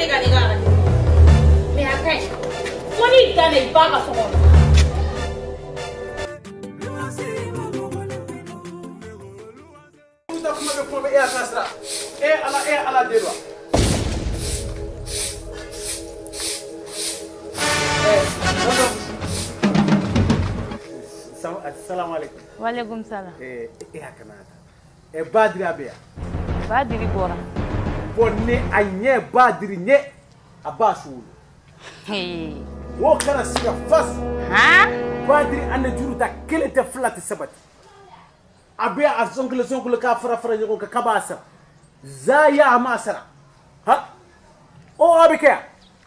tɛ ka ne ka arajo. Mais a ka ɲi. Fo n'i dan na i ba ka so kɔnɔ. Kuma bɛ kuma bɛ e y'a ka sira. E ala e ala de wa. Salamu alaikum. Waalaikum salam. E y'a kana ta. E Badiri a bɛ yan. Badiri bɔra. Bon ne a ɲɛ Badiri ɲɛ a b'a suwolo. O kana siga fas. Han? Badiri an ne juru ta kelen tɛ fila tɛ saba tɛ. A bɛ a zonkele zonkele k'a fara fara ɲɔgɔn kan k'a b'a sara. Zaya a m'a sara. Ha? O a bɛ kɛ yan.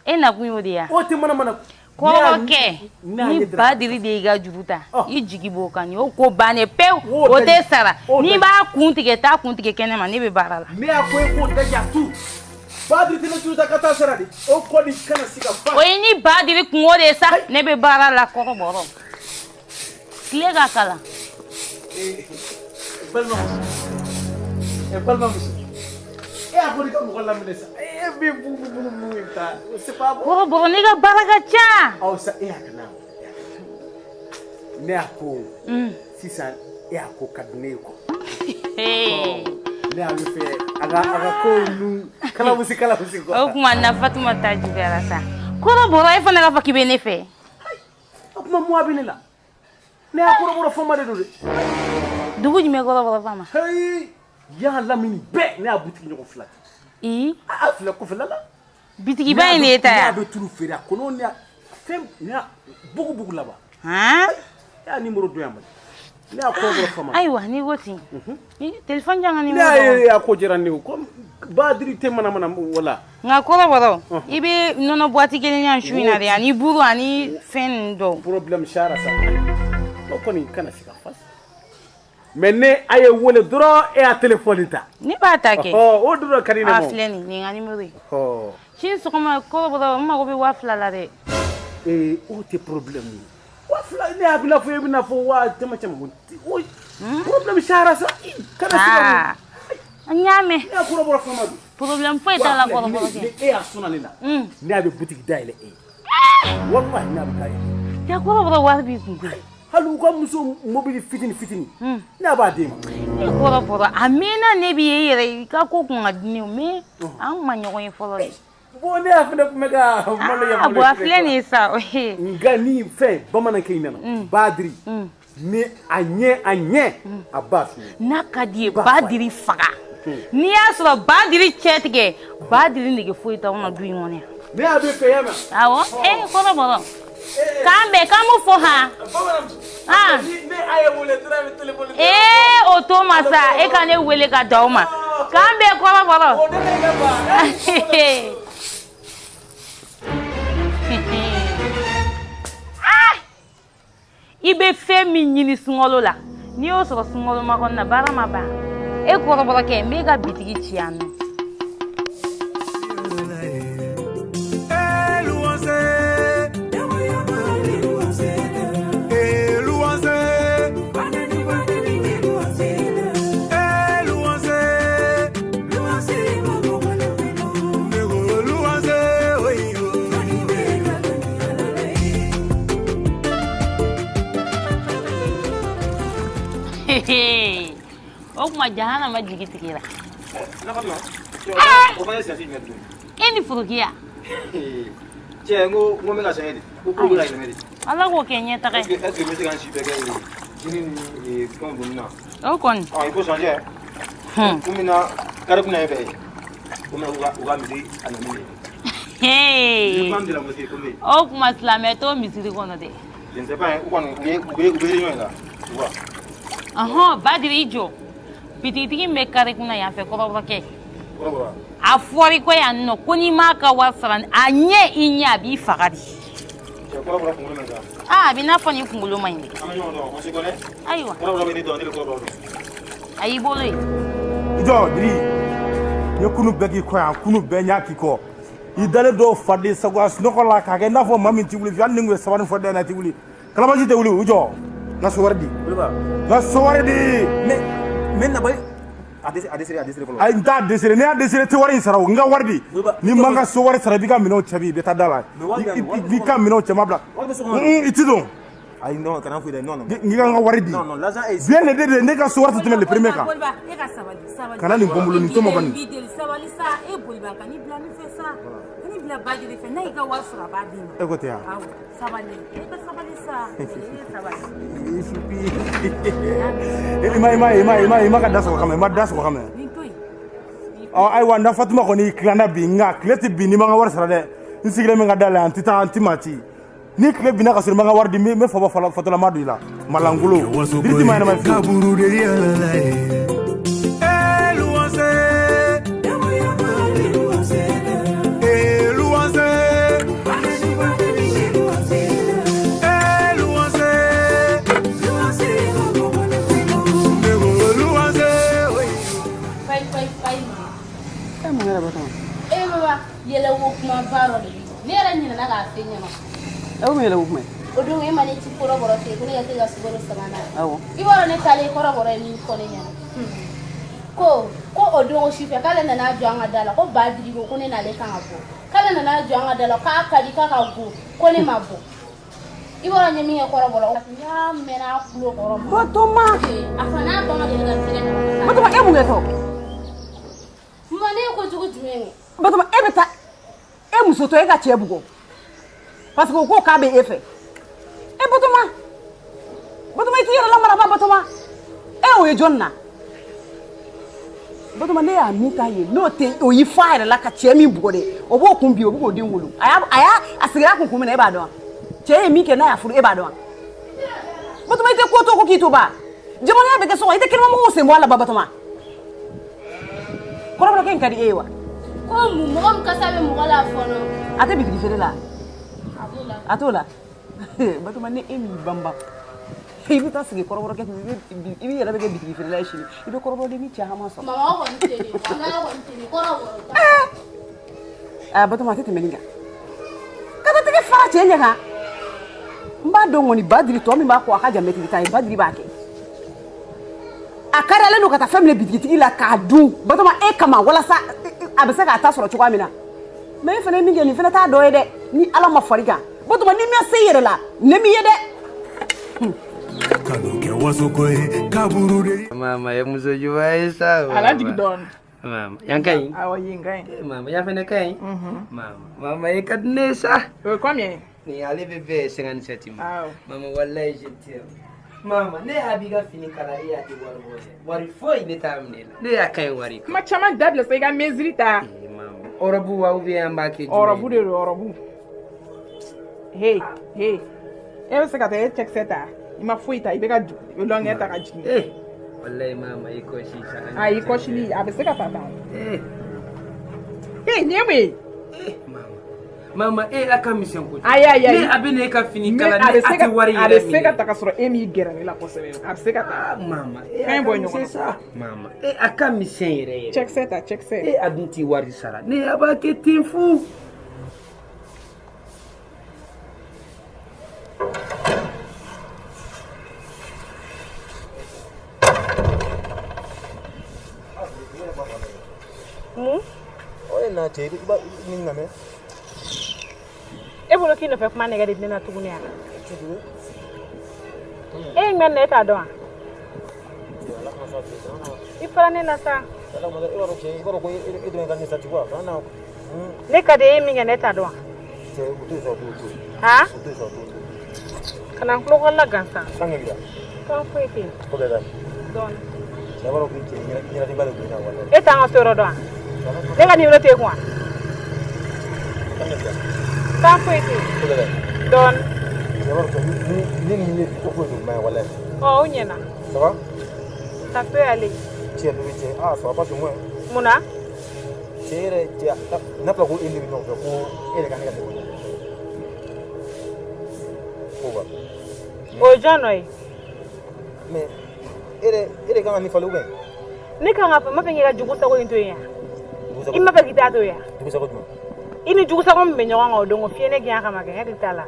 E nakun y'o de ye wa? O tɛ mana mana. Kɔrɔkɛ ni Badiri de y'i ka juru ta i jigi b'o kan o ko bannen pewu o tɛ sara n'i b'a kun tigɛ taa kun tigɛ kɛnɛ ma ne bɛ baara la. Ne y'a fɔ e k'o daja tu Badiri tɛ ne juru ta ka taa sara de o kɔni kana se ka fa. O ye ni Badiri kungo de ye sa ne bɛ baara la kɔrɔbɔrɔ tile ka kalan. Balimamuso balimamuso e y'a fɔ ne ka mɔgɔ laminɛ sa e bɛ bugu bugu bugu in ta c'est pas bon. Kɔrɔbɔrɔ ne ka baara ka ca. Aw sa e y'a kana ne y'a ko sisan e y'a ko ka di ne ye quoi. Ne y'a fɛ a ka ko ninnu kalabusi kalabusi quoi. O tuma na Fatuma ta juguyara sa. Kɔrɔbɔrɔ e fana k'a fɔ k'i bɛ ne fɛ. O tuma mun bɛ ne la ne y'a kɔrɔbɔrɔ fama de don dɛ. Dugu jumɛn kɔrɔbɔrɔ fama? Heyi yan lamini bɛɛ ne y'a butigi ɲɔgɔn fila tɛ. I? A filɛ kɔfɛla la. Bitigiba in de ye ta ya? Ne bɛ tulu feere a kɔnɔ ne fɛn ne y'a bugu bugu laban. Han? E y'a numéro dɔn yan mali. Ne y'a kɔrɔbɔrɔ fama. Ayiwa n'i ko ten. Téléphone jan ka numéro dɔn. Ne y'a ko diyara ne ye comme Badiri tɛ mana mana wala. Nka kɔrɔbɔrɔ i bɛ nɔnɔ boîte kelen yan su in na dɛ ani buru ani fɛn ninnu dɔw. Problème sara sa. O kɔni kana se ka fasa. Mais ne a ye wele dɔrɔn e y'a téléphone ta. Ne b'a ta kɛ. O dɔrɔn ka di ne ma. A filɛ nin ye n ka numéro ye. Sini sɔgɔma kɔrɔbɔrɔ n mago bɛ 2000 la dɛ. Ee o tɛ problème ye. 2000 ne y'a bɛna fɔ e bɛna fɔ waa caman caman o problème sara sa. Kana se ka. N y'a mɛn. Ne y'a kɔrɔbɔrɔ fama don. Problème foyi t'a la kɔrɔbɔrɔ kɛ. Ni e y'a sɔnna ne la. Ne y'a bɛ boutique dayɛlɛ e ye. Walahi ne y'a bɛ dayɛlɛ. Ja kɔrɔbɔrɔ wari b'i kun koyi. Hali u ka muso mobili fitini fitini ne b'a d'e ma. E kɔrɔbɔrɔ a mɛnna ne b'i ye i yɛrɛ i ka ko kun ka di ne ye mais an ma ɲɔgɔn ye fɔlɔ de. Bon ne y'a fana tun bɛ ka maloya. Ah bon a filɛ nin ye sa. Nka ni fɛn bamanankɛ in nana Badiri ni a ɲɛ a ɲɛ a b'a su. N'a ka di ye Badiri faga n'i y'a sɔrɔ Badiri cɛ tigɛ Badiri nege foyi t'anw na du in kɔnɔ yan. Ne y'a bɛ fɛ ya mɛn. Awɔ e kɔrɔbɔrɔ. K'an bɛn k'an m'o fɔ han. Ah. Ne a ye wele dɔrɔn a bɛ téléphone. Ee o to ma sa e ka ne wele ka d'aw ma. K'an bɛn kɔrɔbɔrɔ. O ne ka ba. I bɛ fɛn min ɲini sunkalo la n'i y'o sɔrɔ sunkalo makɔnɔ na baara ma ban. E kɔrɔbɔrɔkɛ n b'e ka bitigi ci yan nɔ. O tuma jahanama jigi tigɛra. E ni forokiya. Cɛ n ko n bɛ ka changer de ko ko bɛ ka yɛlɛmɛ de. Ala k'o kɛ ɲɛtaga ye. Est-ce que n bɛ se ka n si bɛɛ kɛ jini ni fɛnw donni na. O kɔni. Ah il faut changer. Komi na carré kunna yen fɛ komi u ka misiri a nana min ye. Imam de la mosquée komi. O tuma silamɛ t'o misiri kɔnɔ dɛ. Je ne sais pas u kɔni u bɛ réunion in la tu vois. Ɔhɔn Badiri i jɔ bitigitigi min bɛ carré kunna yan fɛ kɔrɔbɔrɔkɛ. Kɔrɔbɔrɔ. A fɔr'i kɔ yan nɔ ko n'i m'a ka wari sara a ɲɛ i ɲɛ a b'i faga de. Cɛ kɔrɔbɔrɔ kunkolo man ɲi sa. Aa a b'i n'a fɔ nin kunkolo man ɲi dɛ. An bɛ ɲɔgɔn dɔn on se connaît. Ayiwa. Kɔrɔbɔrɔ bɛ ne dɔn ne bɛ kɔrɔbɔrɔ dɔn. A y'i bolo ye. I jɔ Diri n ye kunu bɛɛ k'i kɔ yan kunu bɛɛ n y'a k'i kɔ i dalen dɔw faden sagoya sunɔgɔ la k'a kɛ i n'a fɔ maa min t'i wuli hali ni n kun ye sabali fɔ da in na i t'i wuli kalabanci tɛ wuli u jɔ n ka so wari di. N ka so wari di. Mais nabali A desserré fɔlɔ. Ayi n t'a desserré, n'i y'a desserré tɛ wari in sara o, n ka wari di. Ni ma n ka so wari sara i b'i ka minɛnw cɛ bi, i bɛ taa da la. I b'i ka minɛnw cɛ ma bila. I ti don. Ayi non, kana foyi dɛ, non non. N k'i ka n ka wari di. Non non, l'argent est ici. Bien de ne ka so wari tɛ tɛmɛ le premier kan. Boliba, e ka sabali, sabali. Kana nin bɔ n bolo, nin to ma bani. N b'i deli, sabali sa, e Boliba ka n'i bila min fɛ sa. Ka n'i bila Badiri fɛ, n'a y'i ka wari sɔrɔ a b'a d'i ma. E ko ten wa? Awɔ, sabali, e ka sabali sa. E sabali. I ma ka da sɔgɔ kama, i ma da sɔgɔ kama. Nin to yen. Ɔ ayiwa, n da Fatuma kɔni tilana bi, nka tile tɛ bin n'i ma n ka wari sara dɛ. N sigilen bɛ n ka da la yan, n tɛ taa, n tɛ maa ci. Ni tile binna ka sɔrɔ i ma n ka wari di, n bɛ faba fatɔlama don i la. Malangolo. Biriki ma ɲɛnama fiyewu. Fayi, fayi, fayi. E mun kɛra Batoma? E baba, yɛlɛ wo kuma ba dɔ de bɛ yen. Ne yɛrɛ ɲinɛna k'a f'e ɲɛna. E mun yɛlɛ wo kuma ye? O don e ma ne ci kɔrɔbɔrɔ fɛ yen ko ne ka se ka sukaro sama n'a ye. Awɔ. I b'a dɔn ne taalen kɔrɔbɔrɔ ye min fɔ ne ɲɛna. Ko o don sufɛ k'ale nana jɔ an ka da la ko Badiri ko ne n'ale kan ka bɔ. K'ale nana jɔ an ka da la k'a ka di k'a ka go ko ne ma bɔ. I b'a dɔn n ye min kɛ kɔrɔbɔrɔ. N y'a mɛn a kulo kɔrɔ. Batoma! A fana n'a ba ma deli ka tɛgɛ da. Batoma e mun kɛ tɔ? Mama ne ye kojugu jumɛn kɛ? Batoma e bɛ taa e muso tɔ e ka cɛ bugɔ. Parce que o ko k'a bɛ e fɛ. E Batoma! Batoma i t'i yɛrɛ lamara ba Batoma! E o ye jɔn na? Batoma ne y'a min k'a ye n'o tɛ o y'i fa a yɛrɛ la ka cɛ min bugɔ dɛ, o b'o kun bi o bɛ k'o den wolo. A y'a a sigira a kun kun min na e b'a dɔn wa? Cɛ ye min kɛ n'a y'a furu e b'a dɔn wa? Batoma i tɛ ko to ko k'i to ba. Jamanaya bɛ kɛ so kɔnɔ i tɛ kɛnɛmamɔgɔw sen bɔ a la ba Batoma. Kɔrɔbɔrɔkɛ in ka di e ye wa? Ko mun mɔgɔ min kasa bɛ mɔgɔ la fɔlɔ. A tɛ bitigi feere la? A b'o la. A t'o la? Batoma ni e m'i banban i bɛ taa sigi kɔrɔbɔrɔkɛ kun i b'i yɛrɛ bɛ kɛ bitigi feerela ye sini i bɛ kɔrɔbɔrɔden caman sɔrɔ. Mama o kɔni tɛ nin walayi o kɔni tɛ nin kɔrɔbɔrɔ ta. Aa Batoma a tɛ tɛmɛ nin kan. Ka taa tɛgɛ fara cɛ ɲɛ kan. N b'a dɔn kɔni Badiri tɔ min b'a kɔ a ka jan mɛtiri tan ye Badiri b'a kɛ. A kariyalen don ka taa fɛn minɛ bitigitigi la k'a dun Batoma e kama walasa a bɛ se k'a ta sɔrɔ cogoya min na. Mais e fana ye min kɛ nin fana t'a dɔ ye dɛ ni Ala ma far'i kan. Batoma n'i ma se i yɛrɛ la ne m'i ye dɛ. Mama ye muso ɲuman ye sa. A lajigin dɔɔnin. Mama yan ka ɲi. Awɔ yen ka ɲi. Mama yan fana ka ɲi. Mama mama e ka di ne ye sa. O ye combien? Nin ale bɛ bɛn 57 ma. Awɔ. Mama walayi je t'aime. Mama ne y'a b'i ka fini kala e y'a di wari bɔ dɛ. Wari foyi ne t'a minɛ la. Ne y'a ka ɲi wari. Kuma caman dabila sa i ka mesure ta. Mama ɔrɔbu wa ou bien an b'a kɛ jumɛn ye? Ɔrɔbu de don ɔrɔbu. Hey hey e bɛ se ka taa e cɛkisɛ ta i ma foyi ta i bɛ ka longueur ta ka jigin. Eh walayi mama i kɔsi sa. Ayi kɔsili a bɛ se ka ta tan. Eh Hey nin ye mun ye? Mama mama e a ka misɛn kojugu. Ayi ayi ayi. Ne a bɛ na e ka fini kala ne a tɛ wari yɛrɛ minɛ. A bɛ se ka ta ka sɔrɔ e m'i gɛrɛ ne la kosɛbɛ a bɛ se ka ta. Mama e fɛn a bɔ ka ɲɔgɔn misɛn na. sa. Mama e a ka misɛn yɛrɛ yɛrɛ. Cɛkisɛ ta cɛkisɛ. E a dun t'i wari sara ne a b'a kɛ ten fu. Mun? O ye na cɛ i b'a ni lamɛn. E bolo k'i nɔfɛ kuma nɛgɛ de bɛ ne na tuguni wa? E ye ŋmɛ na e t'a dɔn wa? I fara ne na sa. Ne ka di e ye min kɛ ne t'a dɔn wa? Han? Kana n tulo kɔrɔla gansan. Kan foyi tɛ yen. Dɔɔni. E t'an ka so yɔrɔ dɔn wa? Ne ka numéro t'e kun wa? Kan foyi tɛ yen. Dɔɔni. Ɔ o ɲɛna. Ça va? Ça peut aller. Cɛ bébé cɛ ah ça va pas chez moi. Mun na? Cɛ yɛrɛ cɛ n'a fɔra ko e ne bɛ ɲɔgɔn fɛ ko e yɛrɛ ka ne ka ne bonya. Ko wa? O ye jɔn nɔ ye? Mais e yɛrɛ kan ka nin falen ou bien? Ne kan ka fɔ n m'a fɛ k'i ka jugu sago in to yen wa? I m'a fɛ k'i t'a to yen wa? Jugu sago jumɛn? I ni jugu sago min bɛ ɲɔgɔn kan o don ko fiyɛ ne gɛn a kama kɛ n hakili t'a la.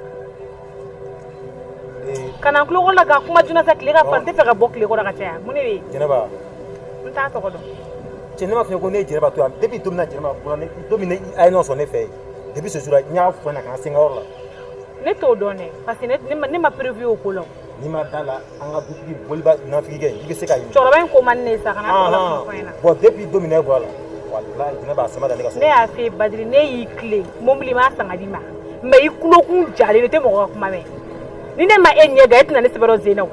Ka na n tulo kɔrɔla ka kuma joona sa tile ka fa n tɛ fɛ ka bɔ tile kɔrɔ ka caya mun de bɛ yen? Jɛnɛba. N t'a tɔgɔ dɔn. Cɛ ne m'a f'i ye ko ne ye Jɛnɛba to yan depuis don min na Jɛnɛba bɔra ne don min a ye ɲɔgɔn sɔrɔ ne fɛ yen depuis ce jour là n y'a fɔ ɲɛna ka na se n ka yɔrɔ la. Ne t'o dɔn dɛ parce que ne ma prévu o ko la. N'i ma da la an ka dutigi boliba nafikɛ i bɛ se ka ɲini. Cɛkɔrɔba in ko man di ne ye sa kana tɔgɔ la kuma fɔ n ɲɛna. Bon depuis don min na e bɔra la walayi Jɛnɛba a sama da ne ka so. Ne y'a f'i ye Badiri ne y'i tilen mobili m'a san ka d'i ma mais i kulokun jalen don i tɛ mɔgɔ ka kuma mɛn. Ni ne ma e ɲɛ gan e tɛna ne sɛbɛn dɔ sen na o.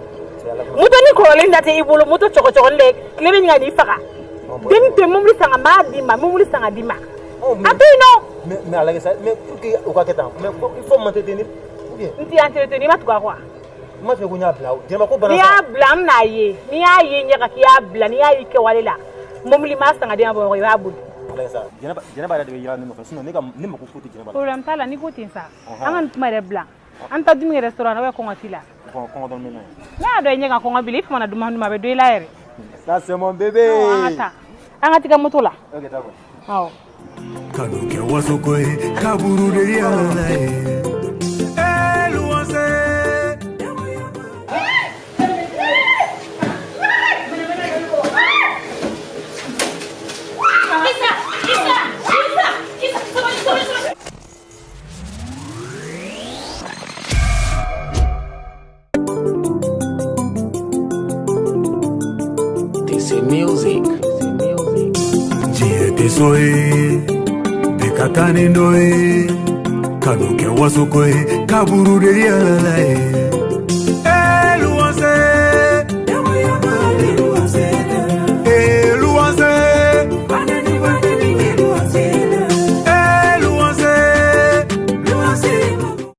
Moto ni kɔrɔlen da tɛ i bolo moto cɔgɔcɔgɔnin dɛ tile bɛ ɲini ka n'i faga. Den tɛ mobili san ka m'a d'i ma mobili san ka d'i ma. A to yen nɔ. Mais a lajɛ sa mais pour que o ka kɛ tan mais il faut m'entretenir ou bien. N t'i entretenir i ma tugu a kɔ wa. N m'a f'i ye ko n y'a bila o Jɛnɛba ko bana. N'i y'a bila an bɛn'a ye n'i y'a ye ɲɛ kan k'i y'a bila n'i y'a ye kɛwale la mobili m'a san ka d'i ma Bamakɔ i b'a boli. A lajɛ sa Jɛnɛba yɛrɛ de bɛ yaala ne nɔfɛ sinon ne ka ne mako foyi tɛ Jɛnɛba la. Problème t'a la n'i ko ten sa an ka nin kuma yɛrɛ bila an ta dumuni restaurant na ou bien kɔngɔ t'i la. Kɔngɔ dɔɔni bɛ n na. Ne y'a dɔn i ɲɛ ka kɔngɔ b'i la i famana dumuni ma a bɛ dɔn i la yɛrɛ. Ça c'est mon bébé. An ka taa an ka t'i ka moto la. Ok d'accord. Awɔ. Kanu kɛ wasoko ye kaburu de yala la ye. Luwanse. Isa, Isa, Isa, Isa, sabali, sabali, sabali. This is music. Diɲɛ tɛ so ye bɛɛ ka taa ni dɔ ye kanu kɛ wasoko ye kaburu de yala la ye.